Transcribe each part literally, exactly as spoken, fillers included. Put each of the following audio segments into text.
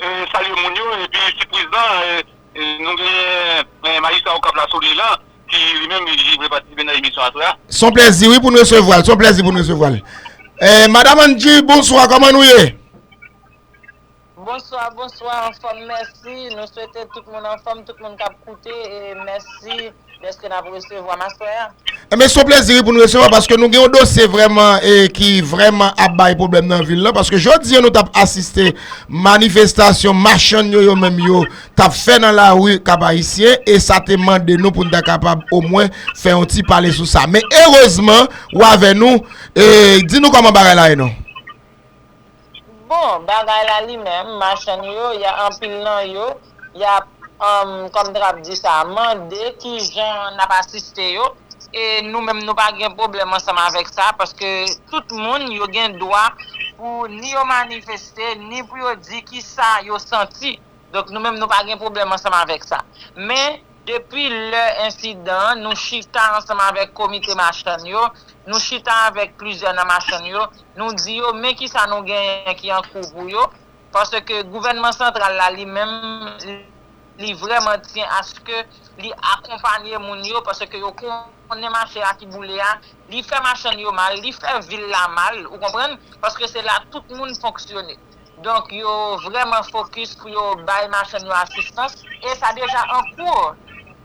e, salye moun yo, epi sipriz lan, e, e, nou genyen, e, majistra Okap la, Soleil lan, ki li menm li vle patisipe nan emisyon aswè a. Se yon plèzi, wi, pou n resevwa l. Se yon plèzi pou n resevwa l. E, Madam Angie, bonswa, kòman nou ye? Bonswa, bonswa, anfòm, mèsi. Nou swete tout moun anfòm, tout moun k ap koute, e mèsi dèske n ap resevwa m aswè a. Enben, se yon plèzi pou n resevwa, paske nou gen yon dosye vrèman, e, ki vrèman ap bay pwoblèm nan vil lan, paske jodi a nou t ap asiste manifestasyon machann yo, yo menm yo t ap fè nan lari Kap Ayisyen, e sa te mande nou pou n ta kapab omwen fè yon ti pale sou sa. Men erezman, ou avè nou, e, di nou kòman bagay la ye non. Bon, bagay la li menm, machann yo, y a anpil nan yo, y ap, um, kòm trap di sa, mande kijan n ap asiste yo. E nou menm, nou pa gen pwoblèm ansanm avèk sa, paske tout moun, yo gen dwa pou ni yo manifeste, ni pou yo di kisa yo santi. Donk, nou menm, nou pa gen pwoblèm ansanm avèk sa. Men, depi lè ensidan an, nou chita ansanm avèk komite machann yo, nou chita avèk plizyè nan machann yo, nou di yo, men kisa nou genyen ki an kou pou yo, paske gouvènman santral la, li menm, li vrèman tyen aske li akonpanye moun yo, paske yo konnen mache a ki boule a, li fè machann yo mal, li fè vil la mal, ou konprann? Paske se la tout moun fonksyone. Donk, yo vrèman fokis pou yo bay machann yo asistans, e sa deja an kou,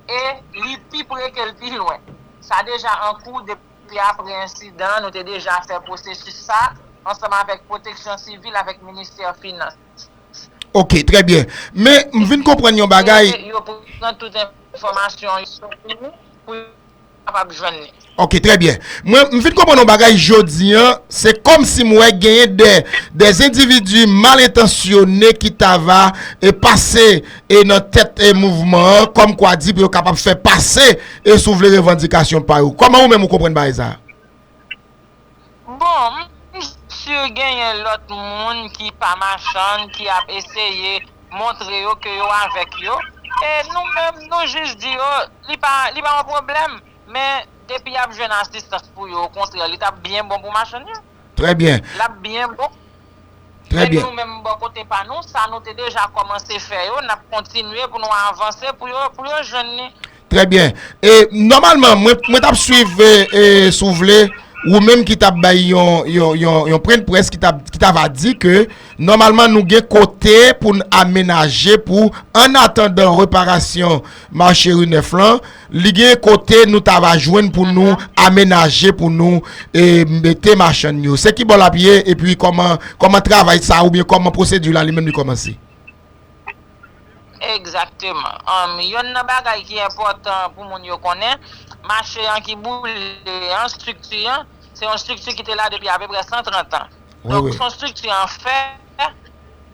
e li pi pre ke l pi lwen. Sa deja an kou depi apre ensidan, nou te deja fè pwosesis sa, ansanm avèk Pwoteksyon Sivil, avèk Ministè Finans. Ok, trè byen. Men, m vin konprann yon bagay. E yo pran tout enfòmasyon yo pou nou, pou yo kapab jwenn li. Ok, trè byen. Mwen, m vin konprann yon bagay jodi a, se kòmsi m wè genyen de, de endividi mal entansyone ki ta va, e, pase, e, nan tèt, e, mouvman an, kòmkwa di pou yo kapab fè pase, e, si w vle, revandikasyon pa yo. Kòman ou menm ou konprann bagay sa a? Bon, m si genyen lòt moun ki pa machann, ki ap eseye montre yo ke yo avèk yo. E nou menm, nou jis di yo, li pa, li pa yon pwoblèm. Men, depi y ap jwenn asistans pou yo, okontrè, li t ap byen bon pou machann yo. Trè byen. L ap byen bon. Trè byen. E nou menm, bò kote pa nou, sa nou te deja kòmanse fè yo, n ap kontinye pou nou avanse pou yo, pou yo jwenn li. Trè byen. E, nòmalman, mwen, mwen t ap swiv, e, e, si w vle, ou menm ki t ap bay yon, yon, yon, yon pwennprès ki t ap, ki ta va di ke, nòmalman, nou gen kote pou n amenaje pou, an atandan reparasyon mache Ri Nèf lan, li gen kote nou ta va jwenn pou nou amenaje, pou nou, e, mete machann yo. Se ki bò l ap ye, epi kòman, kòman travay sa, oubyen kòman pwosedi la li menm li kòmanse? Egzakteman. Ann, yonn nan bagay ki enpòtan pou moun yo konnen, mache an ki boule an, estrikti an, se yon estrikti ki te la depi apeprè san trant an. Wi, donk, wi. Se yon estrikti an fè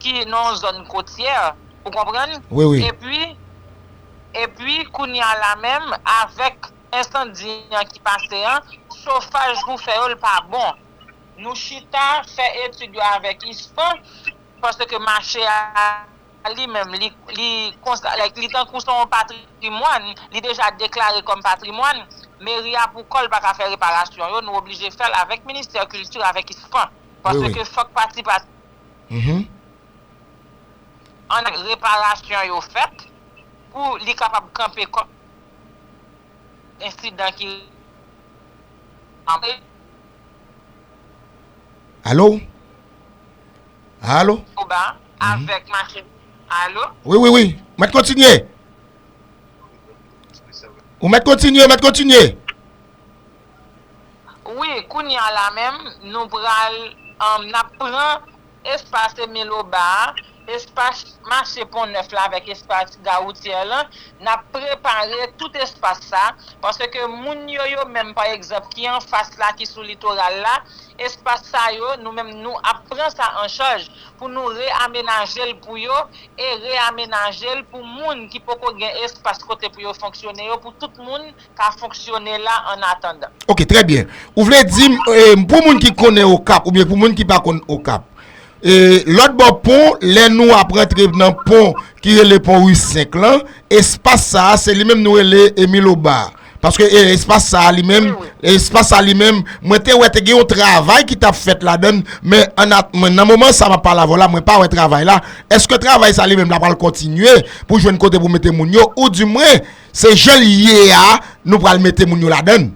ki nan yon zòn kotyè, ou konprann? Wi, wi. Epi, epi, kounye a la menm, avèk ensandi an ki pase an, chofaj pou fè yo, l pa bon. Nou chita, fè etid yo avèk ispan, paske mache a li menm, li, li konsa, like, li tankou se yon patrimwàn, li deja deklare kòm patrimwàn, meri a pou kò l pa ka fè reparasyon yo, nou oblije fè l avèk ministè kilti, avèk ispan, paske fòk pati pa an reparasyon yo fèt pou li kapab kanpe kòm ensidan ki Alo? Alo? Oba, avèk machin. Alo? Wi, wi, wi. Mèt kontinye. Ou mèt kontinye, ou mèt kontinye. Wi, kounye a la menm, nou pral, um, n ap pran espas Emil Oba a, espas mache Pon Nèf la avèk espas Gawoutye lan, n ap prepare tout espas sa, paske moun yo, yo menm, pa egzanp, ki anfas la, ki sou litoral la, espas sa yo, nou menm, nou ap pran sa an chaj pou nou reamenaje l pou yo e reamenaje l pou moun ki poko gen espas kote pou yo fonksyone yo, pou tout moun ka fonksyone la an atandan. Ok, trè byen. Ou vle di m, e, pou moun ki konnen Okap, oubyen pou moun ki pa konn Okap, e, lòt bò pon, lè nou ap rantre nan pon ki rele pon Ri Senk lan, espas sa a, se li menm nou rele Emil Oba. Paske e, espas sa a li menm, espas sa a li menm, mwen te wè te gen yon travay ki t ap fèt ladan l, men an at, mwen, nan moman sa m ap pale avè w la, mwen pa wè travay la. Èske travay sa a li menm la pral kontinye pou jwenn kote pou mete moun yo, oudimwen, se jan l ye a, nou pral mete moun yo ladan l?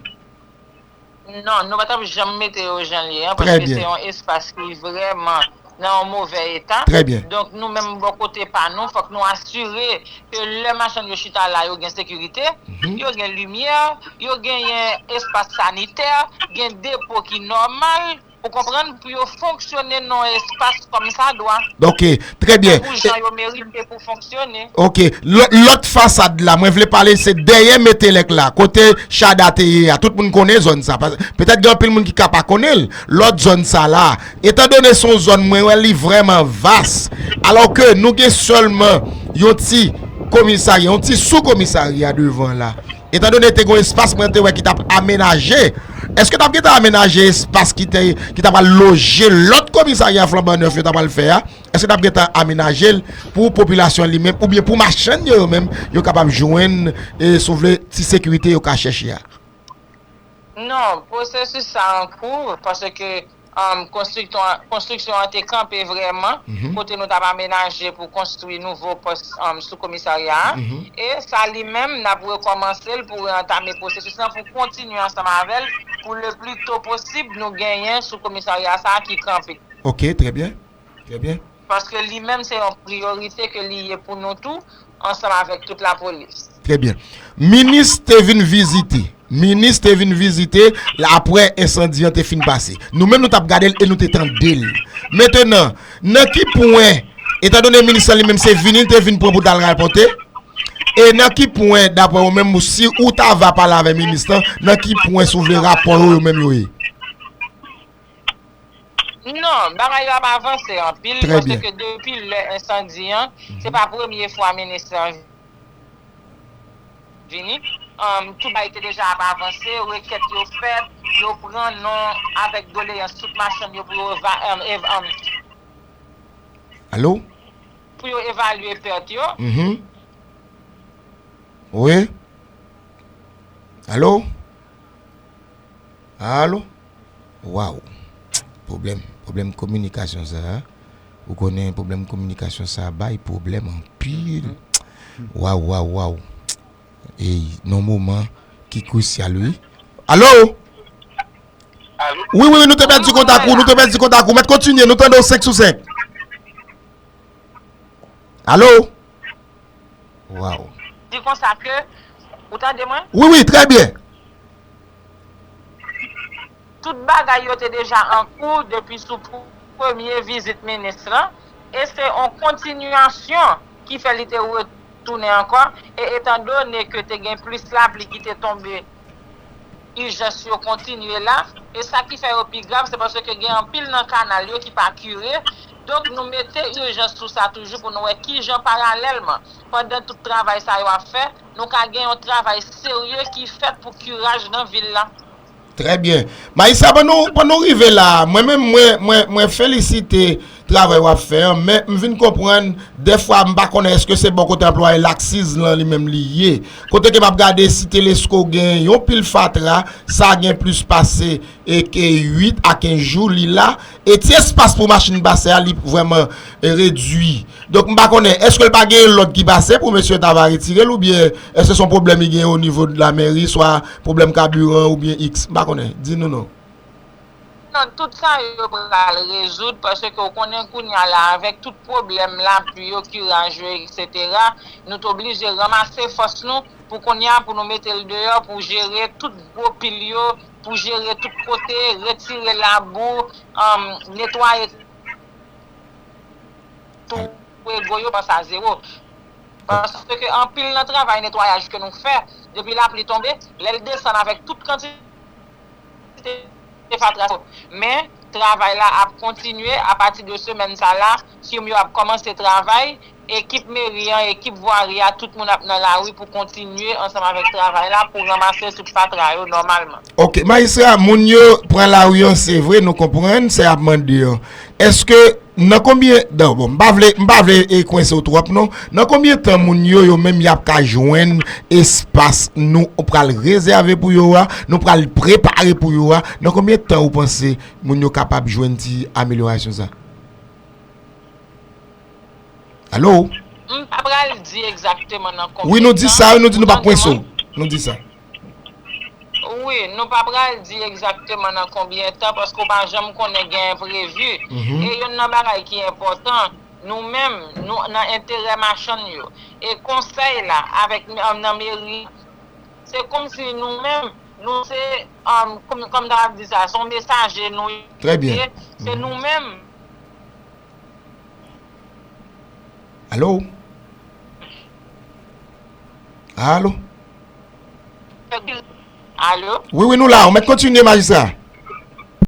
Non, nou pa t ap janm mete yo jan l ye an, paske se yon espas ki vrèman nan yon move eta. Donk, nou menm bò kote pa nou, fòk nou asire ke lè machann yo chita la, yo gen sekirite, yo gen limyè, yo genyen espas sanitè, gen depo ki nòmal, ou konprann, pou yo fonksyone nan yon espas kòmsadwa. Ok, trè byen. Tankou jan yo merite pou fonksyone. Ok, lòt fasad la, mwen vle pale se dèyè Metelèk la, kote Chada te ye a. Tout moun konnen zòn sa. Petèt gen anpil moun ki ka pa konnen l. Lòt zòn sa la, etandone se yon zòn mwen wè li vrèman vas, alòke nou gen sèlman yon ti komisarya, yon ti sou komisarya devan la. Etandone te gen yon espas mwen te wè ki t ap amenaje, èske t ap gentan amenaje espas ki te, ki ta pral loje lòt komisarya flanban nèf yo ta pral fè a? Èske n ap gentan amenaje l pou popilasyon an li menm, oubyen pou machann yo, yo menm, yo kapab jwenn, e, si w vle, ti sekirite yo ka chèche a? Non, pwosesis sa an kou, paske konstriksyon an te kanpe vrèman, kote nou t ap amenaje pou konstwi nouvo pòs sou komisarya a. E sa li menm, n ap rekòmanse l pou reantame pwosesis lan, pou kontinye ansanm avè l, pou le pli to posib nou genyen sou komisarya sa a ki kanpe. Ok, trè byen. Trè byen. Paske li menm se yon priyorite ke li ye pou nou tou, ansanm avèk tout lapolis. Trè byen. Minis te vin vizite. Minis te vin vizite l apre ensandi an te fin pase. Nou menm nou t ap gade l e nou te tande l. Mentenan, nan ki pwen, etandone minis lan li menm se vini l te vin pran pou l t al rapòte, e nan ki pwen, daprè ou menm, si ou ta va pale avè minis lan, nan ki pwen si w vle rapò yo, yo menm yo ye? Non, bagay yo ap avanse anpil, paske depi lè ensandi an, se pa premye fwa minis lan vini. Tout bagay te deja ap avanse, rekèt yo fèt, yo pran non avèk doleyans tout machann yo pou yo eva, eva, Alo? Pou yo evalye pèt yo. Wi. Alo? Alo? Waw. Pwoblèm, pwoblèm kominikasyon sa a. Ou konnen pwoblèm kominikasyon sa a bay pwoblèm anpil. Waw, waw, waw. Ey, nan moman ki krisyal, wi. Alo? Wi, wi, wi, nou te pèdi kontak ou, nou te pèdi kontak ou. Mèt kontinye, nou tande w senk sou senk. Alo? Waw. Di konsa ke, ou tande mwen? Wi, wi, trè byen. Tout bagay yo te deja an kou depi sou premye vizit minis lan, e se yon kontinyasyon ki fè li te retounen ankò, e etandone ke te gen plis lapli ki te tonbe, ijans yo kontinye la, e sa ki fè yo pi grav, se paske gen anpil nan kanal yo ki pa kire, donk nou mete ijans sou sa toujou pou nou wè kijan paralèlman, pandan tout travay sa yo ap fè, nou ka gen yon travay serye ki fèt pou kiraj nan vil la. Trè byen. Maïssa, pandan w, pandan w rive la a, mwen menm, mwen, mwen, mwen felisite travay w ap fè an, men m vin konprann, dèfwa, m pa konnen èske se bò kote anplwaye laksiz lan li menm li ye. Kote ke m ap gade, si Telesco gen yon pil fatra, sa gen plis pase, e ke uit a kenz jou li la, e ti espas pou machin pase a, li vrèman, e, redui. Donk, m pa konnen, èske l pa gen lòd ki pase pou mesye ta va retire l, oubyen èske se yon pwoblèm li gen o nivo de lamèri, swa pwoblèm kabiran oubyen iks? M pa konnen. Di nou non. Non, tout sa yo pral rezoud, paske w konnen kounye a la, avèk tout pwoblèm lapli yo, kiraj yo, etsetera, nou t oblije ranmase fòs nou pou kounye a, pou nou mete l deyò, pou jere tout gwo pil yo, pou jere tout kote, retire labou, um, netwaye tou ego yo, pase a zewo. Paske anpil nan travay netwayaj ke nou fè, depi lapli tonbe, lè l desann avèk tout kantite fatra sa yo. Men, travay la ap kontinye, apati de semèn sa la, firm yo ap kòmanse travay, ekip meri an, ekip vwari a, tout moun ap nan lari pou kontinye ansanm avèk travay la, pou ranmase tout fatra yo nòmalman. Ok, majistra, moun yo pran lari an, se vre, nou konprann sa y ap mande an. Èske nan konbyen, non, bon, m pa vle, m pa vle e kwense w twòp non. Nan konbyen tan moun yo, yo menm y ap ka jwenn espas nou pral rezève pou yo a, nou pral prepare pou yo a? Nan konbyen tan ou panse moun yo kapab jwenn ti amelyorasyon sa? Alo? M pa pral di egzakteman nan konbyen tan. Wi, nou di sa, wi, nou di nou p ap kwense w. Nou di sa. Wi, nou pa pral di egzakteman nan konbyen tan, paske w pa janm konnen gen enprevi. E youn nan bagay ki enpòtan, nou menm, nou nan enterè machann yo. E konsèy la, avèk nan meri, se kòmsi nou menm, nou se, um, kòm, kòm ta ap di sa, se yon mesaje nou ye. Trè byen. Se nou menm. Alo? Alo? Alo? Wi, wi, nou la. Ou mèt kontinye, majistra.